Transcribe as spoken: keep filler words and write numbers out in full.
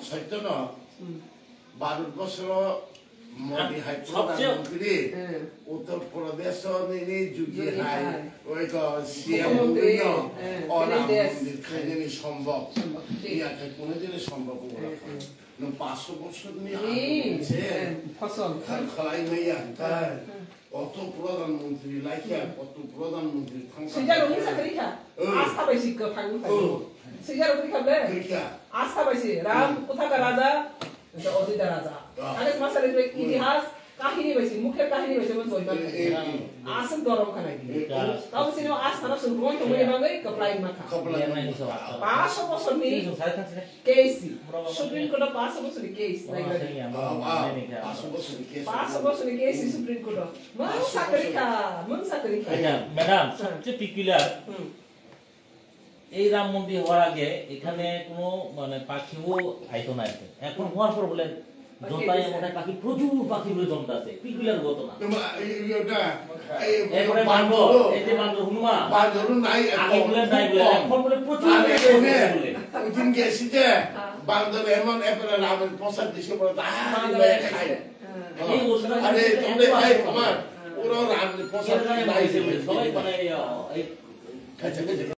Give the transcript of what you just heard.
Sotto no, Hmm. Bharat borsho Modi Ah, hai sobse- Pradhan Mantri, Hmm. Uttar Pradesh o nini Jogi Jogi hai, hai. Oi to C M Mukhyamantri, no, hmm, o Ram Mandir khainani sombhob. Sombhob, thik. Iya khe kuno dine sombhob ora. Hmm, hmm. Nwng paanch sho bochor ni Ni, ago se eh, phosol. Kha-, khalai maya ta. Hmm. Auto Pradhan Mantri laikha, Hmm. Auto Pradhan Mantri thang Sijaro thang mungsa kha. Kari kha. Oh. Asta bai si kwthang wng Oh. Sijaro kari kha ble. Kari kha. Asta bai si Ram Hmm. Kuthaka Raja, Ojita Raja. Ah. Kale sma sari bai Hmm. itihas, kahini bai si, mukhe kahini bai si mon joi Eh, eh, eh. Aswk dorom khanai. Eh, eh. Tamo sino asta na sung roi tongmani bagwi kwplai ma kha. Kwplai ma kha. Paanch sho bochor ni Sini sung sari thang sini. Case, Supreme Court o paanch bochor ni case, Oro nai nai. Aswk ya, Ah, ah, mani kha. Paanch bochor ni case. Paanch bochor ni case Supreme Court o. Mang Paanch sakri bochor. Kha, mang sakri kha. আচ্ছা, ম্যাডাম, হ্যাঁ। সবচেয়ে পিকুলিয়ার, হুম। এই রাম মন্দির হওয়ার আগে এখানে কোনো, মানে, পাখিও আইতো না আর কি। এখন হওয়ার পর বলে ওকে, জনতায় স্যার। এমন এক পাখি, প্রচুর পাখি বলে জনতা আছে, পিকুলিয়ার ঘটনা। তোমার এই, এই, ওটা, এই, এরপরে বান্দর, বান্দর, এই যে বান্দর হনুমান, বান্দরও নাই আগে এখন। বলে নাই বলে, খুব কম। এখন বলে প্রচুর আরে, হয়েছে ওনে, বলে। ওই দিন গেছি যে, হ্যাঁ। বান্দর এমন এবারে রামের প্রসাদ দিছে বলে, তা বান্দর লয়ে খাই। হ্যাঁ। এই ওষুধ আরে, তোমরা এত এই আছে। আমার, হ্যাঁ। ওরাও রামের প্রসাদ এখানে নাই হয়েছে বলে, বলে। সবাই মানে, এই, এই খাইছে, খাইছে।